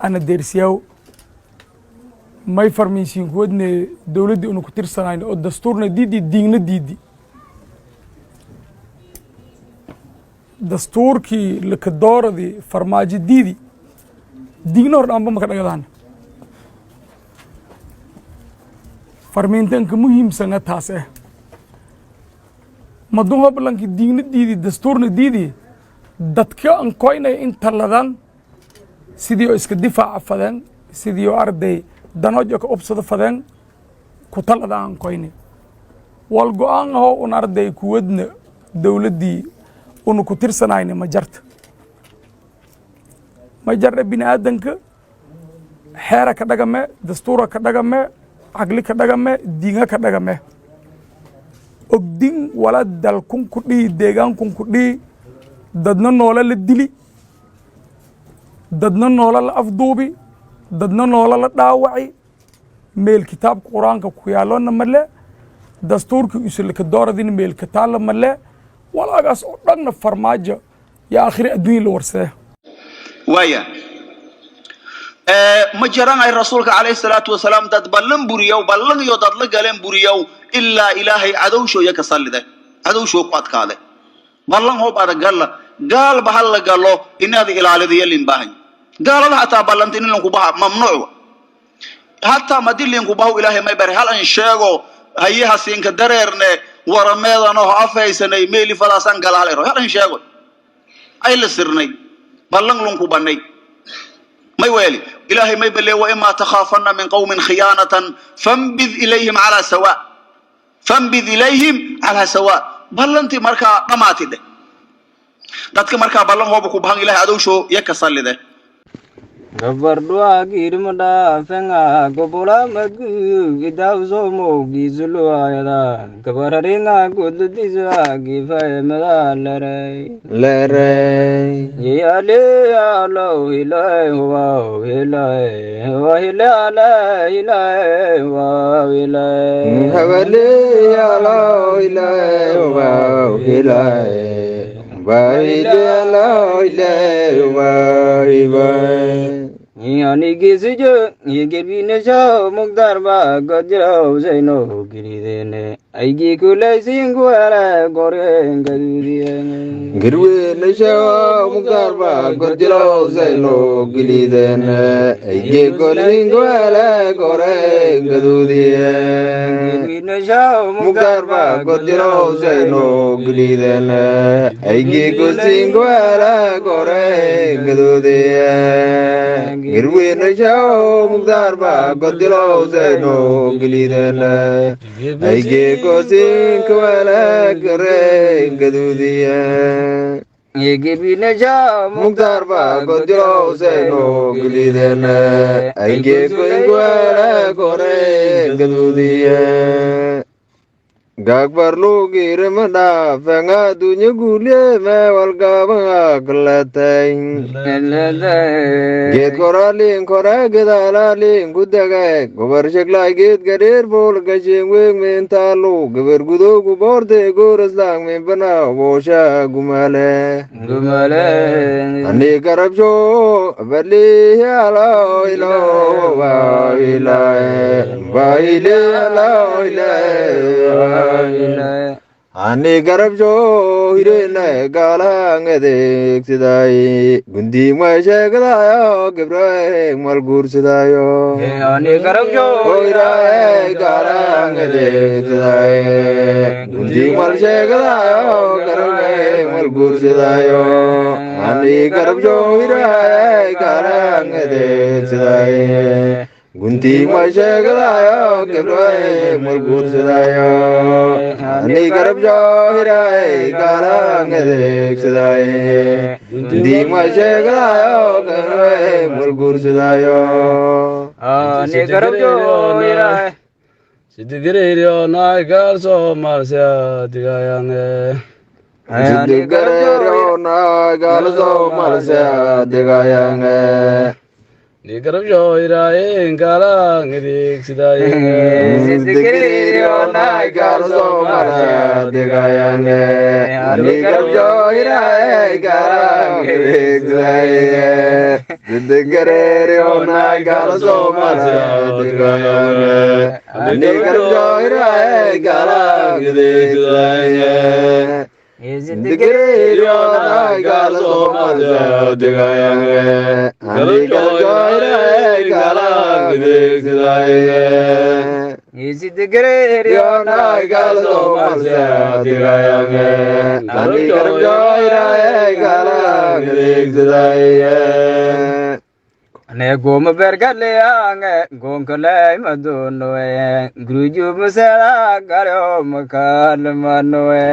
Ana deersiyaw may farmaysiin kuwadne dowladdii unu ku tirsanayno oo dastuurna diidi, diigna diidi, dastuurkii lakadooradii Farmaajo diidi, diigna hor dhaanba maka dhagadaan. Farmiintanka muhiimsana taas madun hoblanki diigna diidi, dastuurna diidi, dadka an koynay in talladan sidii oo iska difaaca fadeen, sidii oo arday danojo ka obsada fadeen ku tallada aan koynay wal go'aan ahoo un arday kuwadna dowladdii unu ku tirsanayna ma jarta, ma jardha. Bini aadanka xeera ka dhagame, dastuura ka dhagame, caqli ka dhagame, diinga ka dhagame. Ogdin wala dalkun ku dhihi, deegaankun ku dhihi, dadna noola la dili, dadna noola la afduubi, dadna noola la dhaawaci. Meel kitaabka Qur-aanka ku yaaloona male, dastuurkii usulaka dooradina meel kataala male. Walaagaas oo dhanna Farmaajo yaa akhri adduunya la warsadee. Waaya, ma jaranay Rasuulka calayhi salaatu wasalaam dad ballan buriyow, ballan iyo dad la galeen buriyow, ilaa Ilaahay cadowshooya ka sallide, cadowshoo ku adkaade. Ballan hoob adag galla, gaalba ha la galo, inaad ilaalidiyo limbaahay. Gaalada hataa ballanta in lankubaha mamnuuc, hataa madi linkubahu. Ilaahay may bari hal an sheego haye hasiinka dareerne warameedanoho afhaysanay meeli fadaasan gala hal ero hal an sheego ay la sirnay ballan lunku banay. May weeli Ilaahay may bale: "Wa imaa takhaafanna min qawmin khiyaanatan fambid ilayhim calaa sawa, fambid ilayhim calaa sawa." Ballantii markaa dhamaati dheh. Dadka markaa ballan hooba ku bahan, Ilahay adowsho ya ka sallide. Gabardhuagiirmadhaafenga gobola madgu idawsomowgiisuluayada gabarharinga gudladisa gifaemada lerey. Lerey. Yiyaliyalow hilay huwaw hilay wahilale hilay huwaw hilay. Habaliyalo ilay wow ilay bailiyalo ilay waibay. Anigisijo igerbinasho mugdarba godjirow sayno giridene aygii kulaysinkuele goreen gaduudiyene. Garweynasho mugaarba gorjilow sayno gilidene ayge golinguele gore gaduudiye. Gerbinasho. Mugaarba gorjilow sayno gilidene ayge gosinguele gore gaduudiye. Garweynasho mugdaarba gorjilow sayno gilidene ayge gosinkuele gore gaduudiye. Gerbinasho. Mugdaarba godjilow sayno gilidene ayge goinguele gore gaduudiye. Gaagbarlugiirima dhaafenga dunya guulye meewalgaabanga kaletay geed koraalin kore gedaalaalin gudage gobar sheglay geed gadheer bool gashin weeg meentaalu gabar gudoogu boorte gooraslang miinbana boosha gumale. Gumale. Ani garabsho baliyalo ilo bailay bailiyalo ilay. Ani garabsho hirene gaalang adeegsiday gundiima sheegadayo gabraeg malguursidayo. Ani garabjo. Oirae gaalang adeegsiday gundiimal sheegadayo garabeg malguursidayo. Ani garabsho hirae gaalang adeegsiday guntiima sheegadayo gabraeg malguursidayo. Ani garabsho hirae gaalang adeegsiday guntiima sheegadayo gabraeg malguursidayo. Ani garabjo. Sidigareeryo soomalsia digayange. Sidigareeryo naagaal soomalsia digayange. Ni garabjo iraayen galang adeegsidaayeen. Ne goma bergaleange gonkale madunoe gruju masela garo makal manoe.